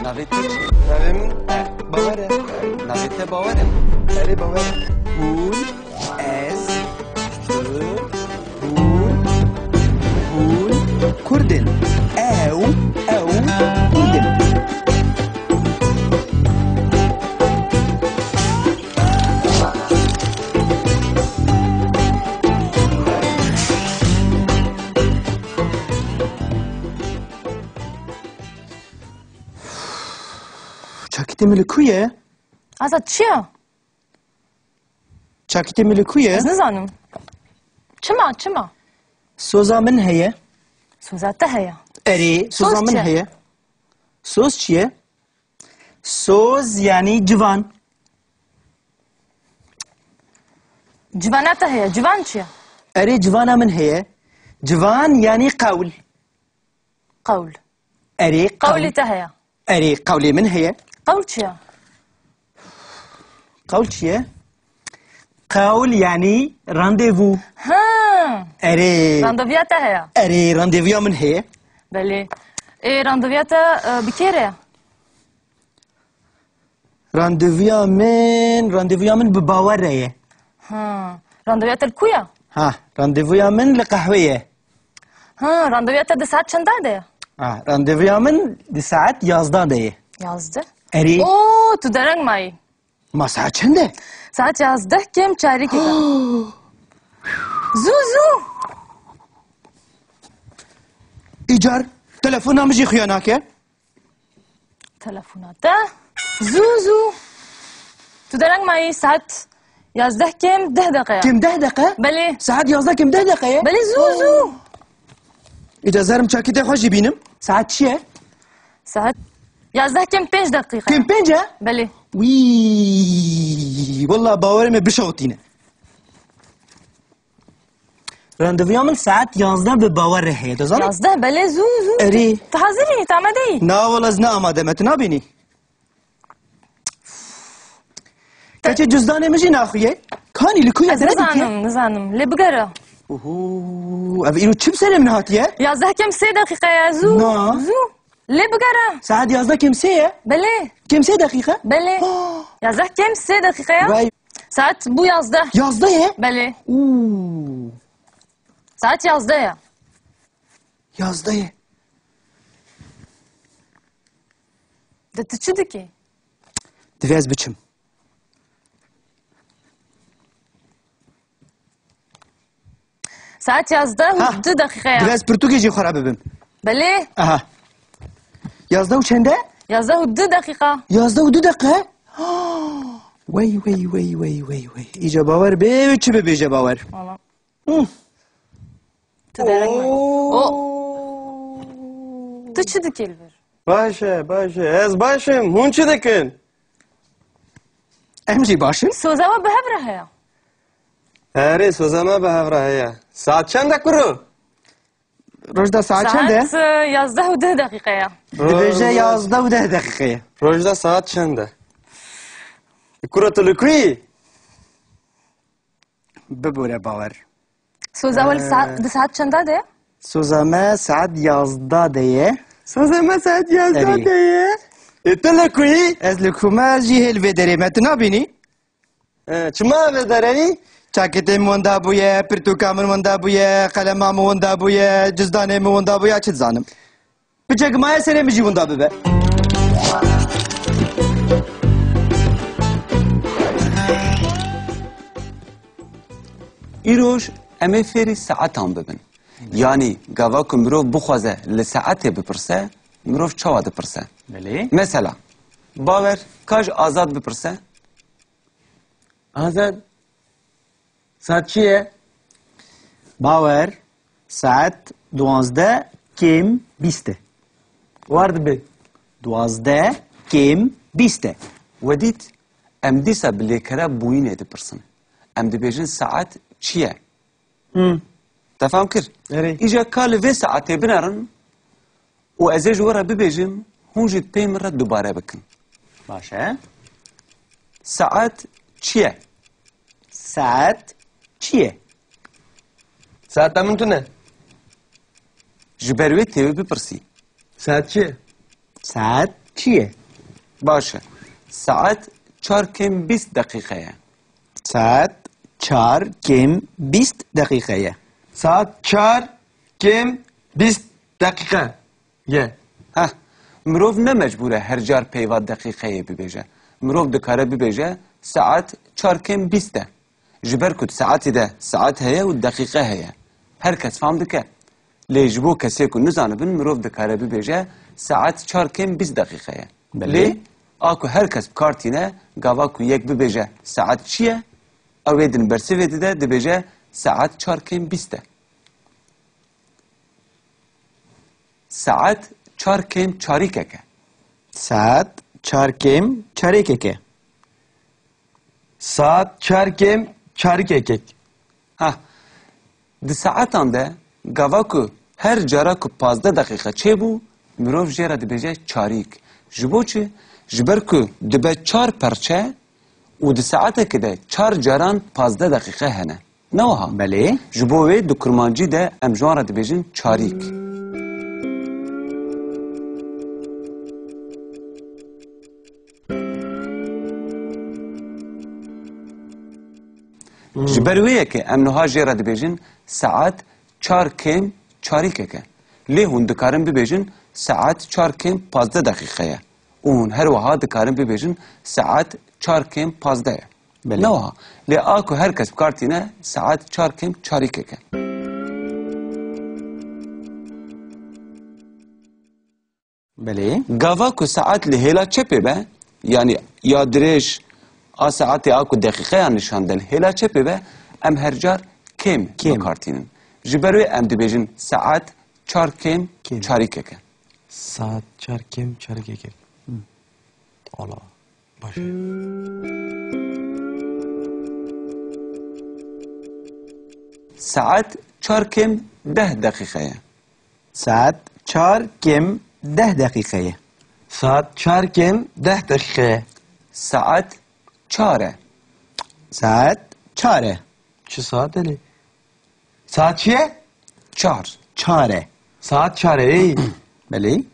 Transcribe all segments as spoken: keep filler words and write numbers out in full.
Navê te çi? Navê min Bawer e. Navê te Bawer e? Erê, Bawer e. Hûn, ez, tu, hûn, hûn Kurd in. Ew, ew Kurd in. Çakitê min li ku ye? Azad, çi ye? Çakitê min li ku ye? Ez nizanim. Çima, çima? Soza min heye. Soza te heye? Erê, soza Soz min çi? heye. Soz çi ye? Soz yanî civan. Civana te heye. Civan çi ye? Erê, civana min heye. Civan yanî qewl. Qewl. Erê, qewl. Qewlê te heye. Erê, qewlê min heye. Qewl çi ye? Qewl çi ye? Qewl yanî randevû. Ha. Erê. Randevuya te heye. Erê, randevuya min heye. Belê. Ê, randevuya te, e, bi kê re ye? Randevuya min, randevuya min bi Bawer re ye. Ha. Randevuya te li ku ye? Ha, randevuya min li qehwê ye. Ha, randevuya te di saet çenda de ye? Ha, randevuya min di saet yazdeh de ye. Yazdeh? Erê. Oo, tu dereng mayî. Ma saet çend e? Saet yazdeh kêm çarîkê de. Zû, zû. Îcar, telefona min jî xuya nake. Telefona te. Zû, zû. Tu dereng mayî, saet yazdeh kêm deh deqe ye. Kêm deh deqe? Belê. Saet yazdeh kêm deh deqe ye? Belê, zû, zû. Îca zerim çakîtê xwe jî bînim. Saet çi ye? Saet yazdeh kêm pênc deqîqe ye. Kêm pênc e? Belê. Wî, wela bawerê me bişewitîne. Randevuya min saet yazdeh bi Bawer re heye, dizanî? Yazdeh, belê, zû, zû. Erê. Tu hazir î, tu amade yî? Na, wela ez ne amade me, tu nabînî. Keçê cizdanê min jî naxuye. Kanî li ku ye? Ez nizanim, nizanim. Lê bigere. Uhu, ev îro çi bi serê min hatiye? Yazdeh kêm sê deqîqe ye, zû. Na. Zû. Lê bigere. Saet yazdeh kêm sê ye? Belê. Kêm sê deqîqe? Belê. Ah. Yazdeh kêm sê deqîqe ye. Vay. Saet bû yazdeh. Yazdeh ye? Belê. Û. Saet yazdeh ye. Yazdeh ye. De tu çi dikî? Divê ez biçim. Saet yazdeh û Ha, du deqîqe ye. Divê ez pirtûkê jî xwe re bibim. Belê. Aha. Yazdeh û çend e? Yazdeh û du deqîqa. Yazdeh û du deqe? Wey, wey, wey, wey, wey, wey. Îca bawer bê, çi bibêje bawer? Valla. Hı. Tu dereng me. Oo. O. Tu çi dikî li vir? Baş e, baş e. Ez baş im. Hûn çi dikin? Em jî baş in. Soza we bi hev re heye? Erê, soza me bi hev re heye. Saet çend e kuro? Rojda saet çend e? Saet, e, yazdeh û deh deqîqe ye. Dibêje yazdeh û deh deqîqe ye. Rojda saet çend e? Kuro, tu li ku yî? Bibore bawer. Soza we li sa-, Ee. di saet çenda de ye? Soza me saet yazda de ye. Soza me saet yazda Erê. de ye. E, tu li ku yî? Ez li ku me, ez jî hê li vê derê me, tu nabînî? E, çima vê derê yî? Çaketê min winda bûye, pirtûka min winda bûye, qelema min winda bûye, cizdanê min winda bûye, çi dizanim. Piçek maye serê min jî winda bibe. Îroj em ê fêrî saetan bibin. Yanî gava ku mirov bixwaze li saetê bipirse, mirov çawa dipirse? Belê. Mesela, bawer ka ji Azad bipirse? Azad, saet çi ye? Bawer, saet duwazdeh kêm bîst e. War dibe. Duwazdeh kêm bîst e. We dît, em dîsa bi lêkera bûyînê dipirsin. Em dibêjin, saet çi ye? Hmm. Te fam kir? Erê. Îca ka li vê saetê binerin û ez ê ji we re bibêjim, hûn jî pê min re dubare bikin. Baş e. Saet çi ye? Saet çi ye? Saeta min tune. Ji ber wê tê wê bipirsî. Saet çi ye? Saet çi ye? Baş e. Saet çar kêm bîst deqîqe ye. Saet çar kêm bîst deqîqe ye. Saet çar kêm bîst deqîqe ye. Heh, mirov ne mecbûr e her car peyva deqîqeyê bibêje. Mirov dikare bibêje, saet çar kêm bîst e. Ji ber ku di saetê de saet heye û deqîqe heye. Her kes fam dike. Lê ji bo kesê ku nizanibin, mirov dikare bibêje, saet çar kêm bîst deqîqe ye. Belê. Lê a ku her kes bi kar tîne, gava ku yek bibêje, saet çi ye? Ew ê din bersivê dide, dibêje, saet çar kêm bîst e. Saet çar kêm çarîkek e. Saet çar kêm çarêkek e. Saet çar kêm çarîkek e. Ha, di saetan de gava ku her cara ku pazdeh deqîqe çêbû, mirov jê re dibêje çarîk. Ji bo çi? Ji ber ku dibe çar perçe û di saetekê de çar caran pazdeh deqîqe hene. Ne wiha? Belê. Ji bo wê di kurmancî de em ji wan re dibêjin çarîk. Hmm. Ji ber wê yekê em niha jê re dibêjin saet çar kêm çarîkek e. Lê hûn dikarin bibêjin saet çar kêm pazdeh deqîqe ye. Û hûn her wiha dikarin bibêjin saet çar kêm pazdeh ye. Belê. Ne wiha. Lê a ku her kes bi kar tîne, saet çar kêm çarîkek e. Belê. Gava ku saet li hêla çepê be, yanî ya dirêj a saetê a ku deqîqeyan nîşan de li hêla çepê be, em her car kêm Kêm. bi kar tînin. Ji ber wê em dibêjin saet çar kêm Kêm. çarîkek e. Saet çar kêm çarîkek e. Hı. Ala. Baş e. Saet çar kêm deh deqîqe ye. Saet çar kêm deh deqîqe ye. Saet çar kêm deh deqîqe ye. Saet çar e. Saet çar e. Çi saet e lê? Saet çi ye? Çar. Çar e. Saet çar e, ey. Belê.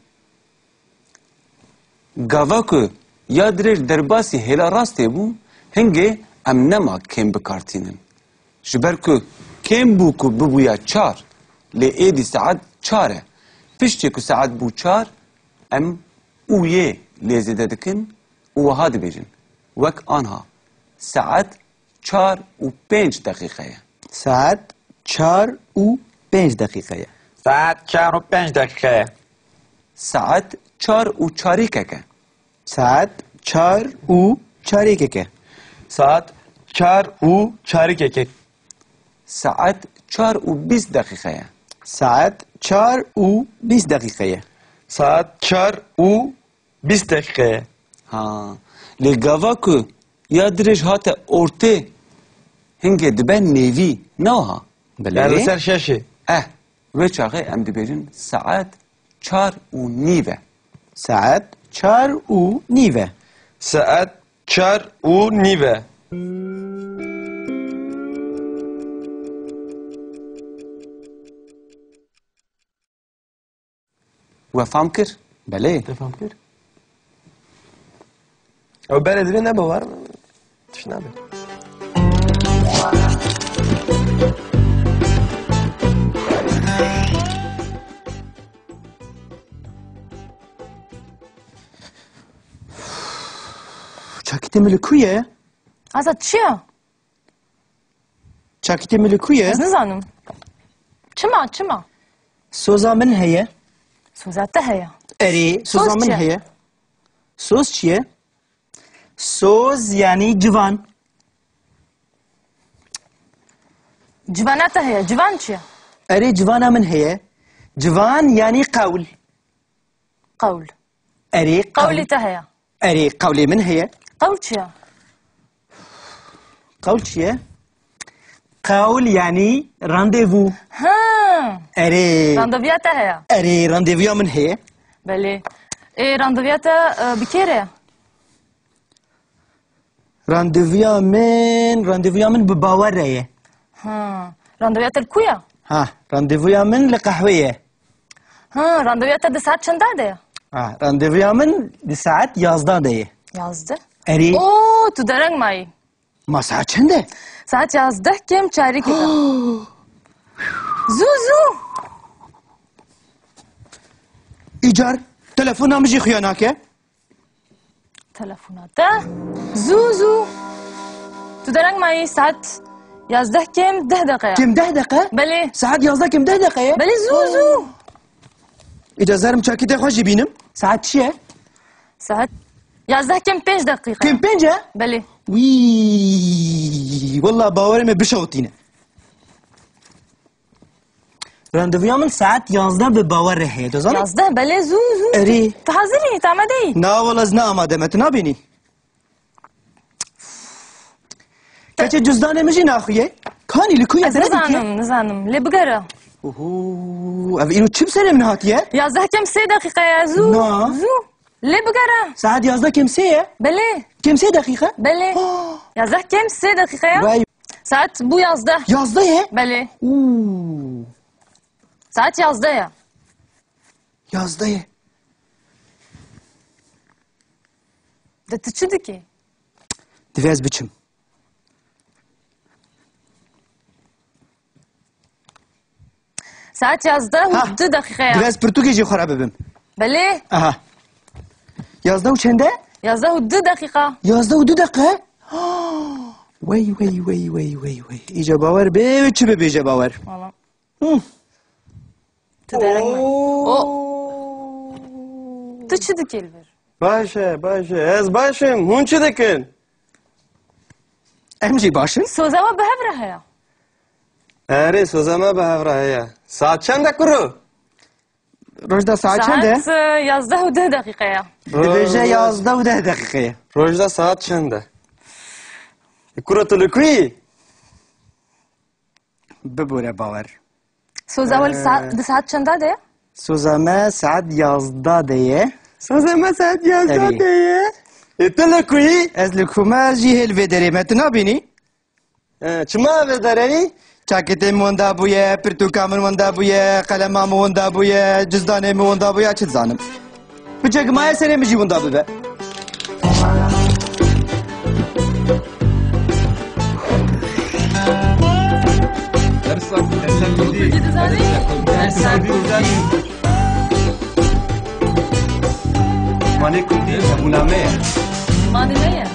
Gava ku ya dirêj derbasî hêla rastê bû, hingê em nema kêm bi kar tînin. Ji ber ku kêm bû ku bibûya çar, lê êdî saet çar e. Piştî ku saet bû çar, em û yê lê zêde dikin û wiha dibêjin. Wek anha, saet çar û pênc deqîqe ye. Saet çar û pênc deqîqe ye. Saet çar û pênc deqîqe ye. Saet çar û çarîkek e. Saet çar û çarîkek e. Saet çar û çarîkek e. Saet çar û bîst deqîqe ye. Saet çar û bîst deqîqe ye. Saet çar û bîst deqîqe ye. Ha. Lê gava ku ya dirêj hate ortê, hingê dibe nêvî, ne wiha? Belê. Yani li ser şeşê. Eh, wê çaxê em dibêjin saet çar û nîv e. Saet çar û nîv e. Saet çar û nîv e. We fam kir? Belê. Te fam kir? Ew berê divê ne bawer, tişt nabe. Çakitê min li ku ye? Azad, çi ye? Çakitê min li ku ye? Ez nizanim. Çima, çima? Soza min heye. Soza te heye? Erê, soza Soz min çi ye? heye. Soz çi ye? Soz, yanî civan. Civana te heye. Civan çi ye? Erê, civana min heye. Civan, yanî qewl. Qewl. Erê, qewl. Qewlê te heye? Erê, qewlê min heye. Qewl çi ye? Qewl çi ye? Qewl, yanî randevû. Ha. Erê. Randevuya te heye? Erê, randevuya min heye. Belê. Ê, randevuya te, e, bi kê re? Randevuya min, randevuya min bi Bawer re ye. Ha. Randevuya te li ku ye? Ha, randevuya min li qehwê ye. Ha, randevuya te di saet çenda de ye? Ha, randevuya min di saet yazdeh de ye. Yazdeh? Erê. Oo, tu dereng mayî. Ma saet çend e? Saet yazdeh kêm çarîkê de. Zû, zû. Îcar, telefona min jî xuya nake. Telefona te. Zû, zû. Tu dereng mayî, saet yazdeh kêm deh deqe ye. Kêm deh deqe? Belê. Saet yazdeh kêm deh deqe ye? Belê, zû, zû. Îca zerim çakîtê xwe jî bînim. Saet çi ye? Saet yazdeh kêm pênc deqîqe. Kêm pênc e? Belê. Wî, wela bawerê me bişewitîne. Randevuya min saet yazdeh bi bawer re heye, dizanî? Yazdeh, belê, zû, zû. Erê. Tu hazir î, tu amade yî? Na, wela ez ne amade me, tu nabînî? Keçê cizdanê min jî naxuye. Kanî li ku ye? Ez nizanim, nizanim. Lê bigere. Oho, ev îro çi bi serê min hatiye? Yazdeh kêm sê deqîqe ye, zû. Na. Zû. Lê bigere. Saet yazdeh kêm sê ye? Belê. Kêm sê deqîqe? Belê. Ah. Yazdeh kêm sê deqîqe ye. Vay. Saet bû yazdeh. Yazdeh ye? Belê. Û. Saet yazdeh ye. Yazdeh ye. De tu çi dikî? Divê ez biçim. Saet yazdeh û Ha, du deqîqe ye. Divê ez pirtûkê jî xwe re bibim. Belê. Aha. Yazdeh û çend e? Yazdeh û du deqîqa. Yazdeh û du deqe? Wey, wey, wey, wey, wey, wey. Îca bawer bê, çi bibêje bawer? Wala. Hı. Tu dereng me. Oo. O. Tu çi dikî li vir? Baş e, baş e. Ez baş im. Hûn çi dikin? Em jî baş in. Soza me bi hev re heye. Erê, soza me bi hev re heye. Saet çend e kuro? Rojda saet çend e? Saet, e, yazdeh û deh deqîqe ye. Dibêje yazdeh û deh deqîqe ye. Rojda saet çend e? E, kuro tu li ku yî? Bibore bawer. Soza we li sa-, Ee, di saet çenda de ye? Soza me saet yazdeh de ye. Soza me saet yazdeh Erê. de ye. E, tu li ku yî? Ez li ku me jî hêl vê derê me, tu nabînî? E, çima vê derê yî? Çaketê min winda bûye, pirtûka min winda bûye, qelema min winda bûye, cizdanê min winda bûye, çi dizanim. Piçek maye serê min jî winda bibe. Dersa, dersa kurdî. Dersa kurdî. Zimanê kurdî hebûna me ye. Zimanê me ye.